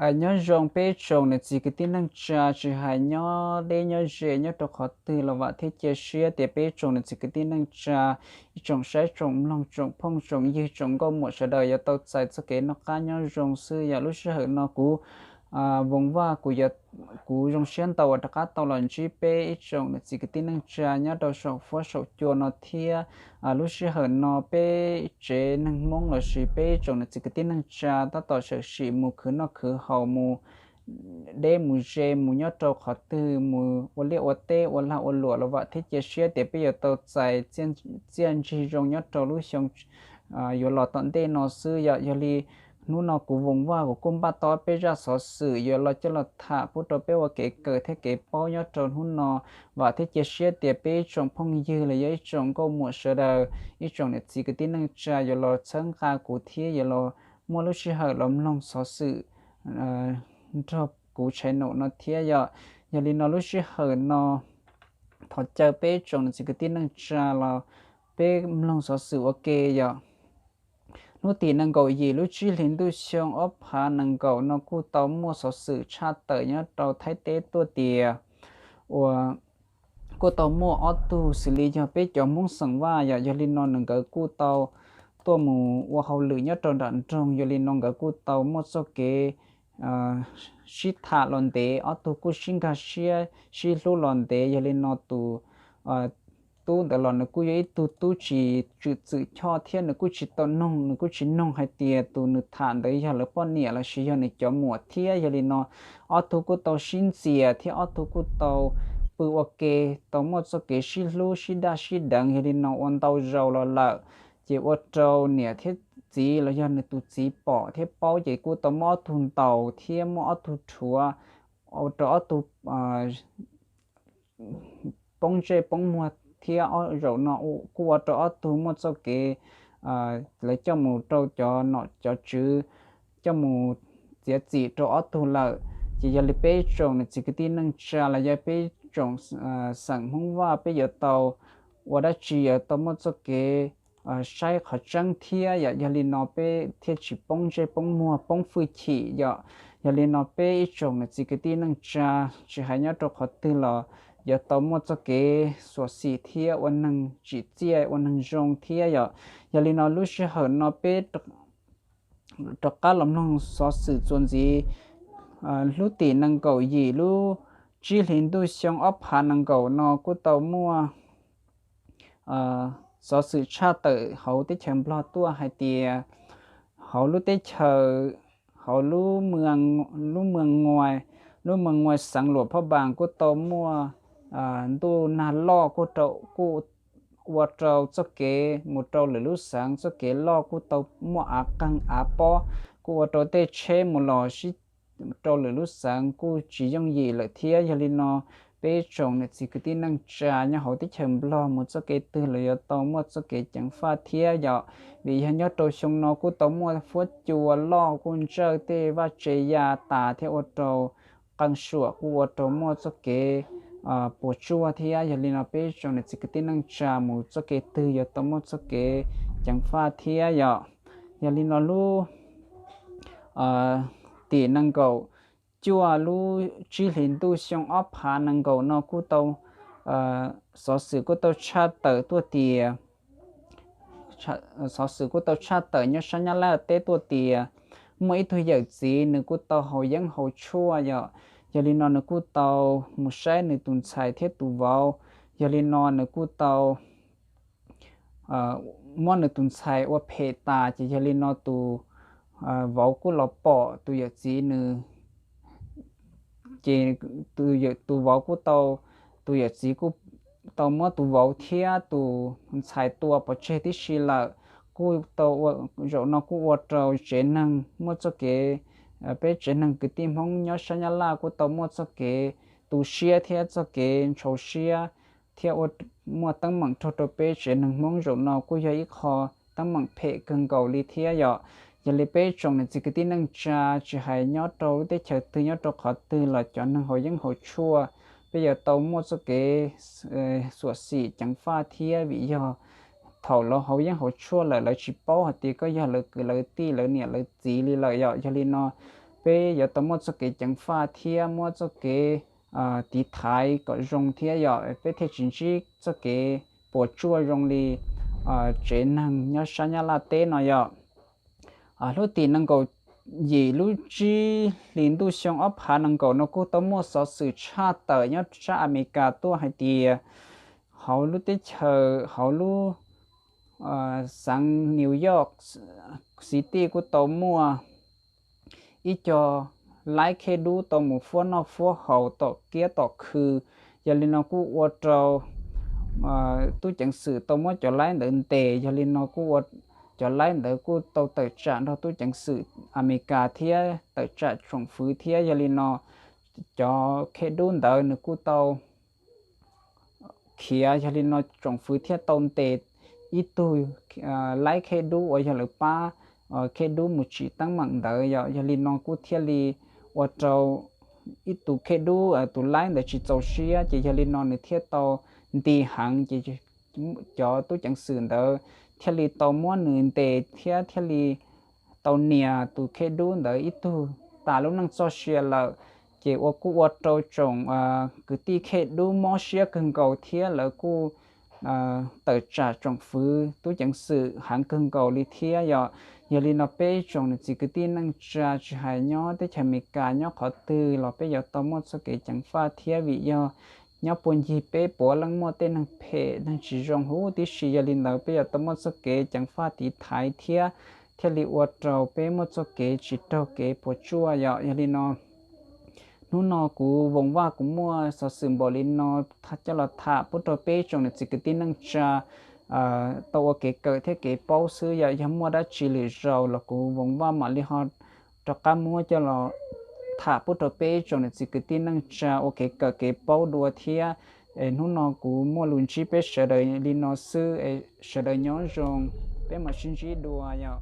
Nyob zoo peb tsoom niam txiv kwv tij neej tsa, tsis hais nyob deb nyob ze nyob rau qhov twg los vam thiab cia siab tias peb tsoom niam txiv kwv tij neej tsa, ib tsoom saib tsoom mloog, tsoom phooj tsoom ywg, tsoom nkauj muam sawv daws yuav tau txais txoj kev noj qab nyob zoo xwb. Yog lub sij hawm no kuv Voos Vaj, kuv zoo siab ntau uas rov qab tau los ntsib peb ib tsoom niam txiv kwv tij neej tsa nyob rau saum fuab saum cua no thiab. Lub sij hawm no peb tsev neeg Hmoob lossis peb tsoom niam txiv kwv tij neej tsa tab tom sawm sim mus khwv noj khwv haus, mus deb mus ze, mus nyob rau qhov twg, mus ua liaj ua teb, ua lag ua luam los vam thiab cia siab tias peb yuav tau txais txiaj ntsig zoo nyob rau lub xyoo yuav los tom ntej no xwb. Yog, yog li hnub no kuv Voos Vaj kuv kuj npaj tau peb zaj xov xwm yuav los coj los tham pub rau peb ua kev kawm thiab kev paub nyob rau hnub no. Vam thiab cia siab tias peb ib tsoom phooj ywg los yog ib tsoom nkauj muam sawv daws, ib tsoom niam txiv kwv tij neej tsa yuav los txhawb nqa kuv thiab yuav los muaj lub sij hawm los mloog xov xwm nrog kuv channel no thiab yom. Yog li no lub sij hawm no thov caw peb tsoom niam txiv kwv tij neej tsa los peb mloog xov xwm ua ke yom. Hnub tim nees nkaum yim lub tsib hlis ntuj xyoo ob phav nees nkaum no kuj tau muaj xov xwm tshaj tawm nyob rau Thaib teb tuaj tias uas kuj tau muaj ob tug xws li yog peb cov Hmoob xeem Vaj yom. Yog li no nkawd kuj tau tuaj mus ua hauj lwm nyob rau nram nroog, yog li no nkawd kuj tau muaj txoj kev sib tham los ntev, ob tug kuj sib nkag siab sib hlub los ntev. Yog li no tus tub ntawd los nws kuj yog ib tug tub tsis tswm txwm choj thiab nws kuj tsis tau noog, nws kuj tsis noog hais tias tus nws tham ntawd yog lawv poj niam lossis yog nws cov muam thiab. Yog li no ob tug kuj tau sib ntxias thiab ob tug kuj tau pw ua ke, tau muaj txoj kev sib hlub sib daj sib deev. Yog li no ua ntau zaus los lawm, ces ua rau niam thiab txiv los yog nws tus txiv pom thiab paub, ces kuj tau muab ob tug ntaus thiab muab ob tug rhuav, ua rau ob tug poob ntsej poob muag thiab. Zaum no kuj ua rau ob tug muaj txoj kev, lawv coj mus rau cov nom cov tswv coj mus txiav txim rau ob tug lawm. Ces yog li peb tsoom niam txiv kwv tij neej tsa los yog peb tsoom xeem Hmoob Vaj peb yuav tau ua dab tsi yuav tau muaj txoj kev saib qhov tseeb thiab yom. Yog li no peb thiaj tsis poob ntsej poob muag poob hwj chim yom. Yog li no peb ib tsoom niam txiv kwv tij neej tsa tsis hais nyob rau qhov twg los yuav tau muaj txoj kev xyuam xim thiab ua neeg tsim txiaj ua neeg zoo thiab yom. Yog li no lub sij hawm no peb rov qab los mloog xov xwm txuas ntxiv. Hnub tim nees nkaum yim lub tsib hlis ntuj xyoo ob phav nees nkaum no kuj tau muaj xov xwm tshaj tawm hauv teb chaws Nplog tuaj hais tias hauv lub teb chaws, hauv lub moos Nguais, lub moos Nguais xeev Luam Phaj Npas kuj tau muaj ntuj nag loj kuj ua rau txoj kev mus rau lwm lub xeev txoj kev loj kuj tau muaj av qeeg av pob, kuj ua rau tej tsheb mus los sib rau lwm lub xeev kuj tsis yooj yim lawm thiab. Yog li no peb tsoom niam txiv kwv tij neej tsa nyob hauv teb chaws Nplog mus txoj kev twg los yuav tau muaj txoj kev ceev faj thiab yom. Vim yog nyob rau xyoo no kuj tau muaj fuab cua loj kuj ntsawj tej vaj tse ya tas thiab ua rau qee suam kuj ua rau muaj txoj kev puas tsuaj thiab. Yog li no peb tsoom niam txiv kwv tij neej tsa mus txoj kev twg yuav tau muaj txoj kev ceev faj thiab yom. Yog li no lub tim nees nkaum cuaj lub tsib hlis ntuj xyoo ob phav nees nkaum no kuj tau xov xwm kuj tau tshaj tawm tuaj tias, xov xwm kuj tau tshaj tawm nyob sab Nyab Laj teb tuaj tias muaj ib tug yawm txiv nws kuj tau haus yeeb haus tshuaj yom. Yog li no nws kuj tau mus saib nws tus ntxhais thiab tus vauv. Yog li no nws kuj tau muab nws tus ntxhais ua phem tas, ces yog li no tus vauv kuj los pom tus yawm txiv nws, ces tus vauv kuj tau, tus yawm txiv kuj tau muab tus vauv thiab tus ntxhais tua pov tseg tib si lawm. Kuj tau, zaum no kuj ua rau tsev neeg muaj txoj kev, peb tsev neeg kwv tij Hmoob nyob sab Nyab Laj kuj tau muaj txoj kev tu siab thiab txoj kev ntshau siab thiab ua, muaj teeb meem raug rau peb tsev neeg Hmoob. Zaum no kuj yog ib qho teeb meem phem kawg nkaus li thiab yom. Yog li peb tsoom niam txiv kwv tij neej tsa tsis hais nyob rau lub teb chaws twg nyob rau qhov twg los cov neeg haus yeeb haus tshuaj peb yuav tau muaj txoj kev xuam xim ceev faj thiab. Vim yog thaum lawv haus yeeb haus tshuaj lawm lawv tsis paub hais tias koj yog lawv kwv lawv tij lawv niam lawv txiv li lawm yom. Yog li no peb yuav tau muaj txoj kev ceev faj thiab muab txoj kev tiv thaiv kom zoo thiab yom, peb thiaj tsis ntsib txoj kev puas tsuaj zoo li tsev neeg nyob sab Nyab Laj teb no yom. Hnub tim nees nkaum yim lub tsib hlis ntuj xyoo ob phav nees nkaum no kuj tau muaj xov xwm tshaj tawm nyob sab Amelikas tuaj hais tias hauv lub teb chaws, hauv lub xeev New York City kuj tau muaj ib co laib khej dub tau mus fuab noj fuab haus tom kiab tom khw. Yog li no kuj ua rau tub ceev xwm tau muab cov laib ntawd ntes, yog li no kuj ua, cov laib ntawd kuj tau tawm tsam nrog tub ceev xwm Amelikas thiab tawm tsam tsoom fwv thiab. Yog li no cov khej dub ntawd nws kuj tau khiav, yog li no tsoom fwv thiaj tau ntes ib tug laib khej dub uas yog lawv pab khej dub mus tsim teeb meem ntawd yom. Yog li no kuj thiaj li ua rau ib tus khej dub, tus laib ntawd tsis txaus siab, ces yog li no nws thiaj tau nti heev, ces cov tub ceev xwm ntawd thiaj li tau muab nws ntes thiab thiaj li tau nias tus khej dub ntawd ib tug tas lub neej txoj sia lawm. Ces ua kuj ua rau tsoom kwv tij khej dub mob siab kawg nkaus thiab lawv kuj tawm tsam tsoom fwv tub ceev xwm heev kawg nkaus li thiab yom. Yog li no peb tsoom niam txiv kwv tij neej tsa tsis hais nyob teb chaws Amelikas nyob qhov twg los peb yuav tau muaj txoj kev ceev faj thiab, vim yog nyob puag ncig peb puav leej muaj tej neeg phem neeg tsis zoo huv tib si. Yog li ntawd peb yuav tau muaj txoj kev ceev faj tiv thaiv thiab thiaj li ua rau peb muaj txoj kev tsis raug kev puas tsuaj yom. Yog li no hnub no kuv Voos Vaj kuv muaj xov xwm npaum li no coj los tham pub rau peb tsoom niam txiv kwv tij neej tsa tau ua kev kawm thiab kev paub xwb yom. Yog muaj dab tsi lwm zaus los kuv Voos Vaj mam li ho rov qab muab coj los tham pub rau peb tsoom niam txiv kwv tij neej tsa ua kev kawm kev paub dua thiab. Es hnub no kuv muaj lus ntsib peb sawv daws li no xwb, sawv daws nyob zoo, peb mam sib ntsib dua yom.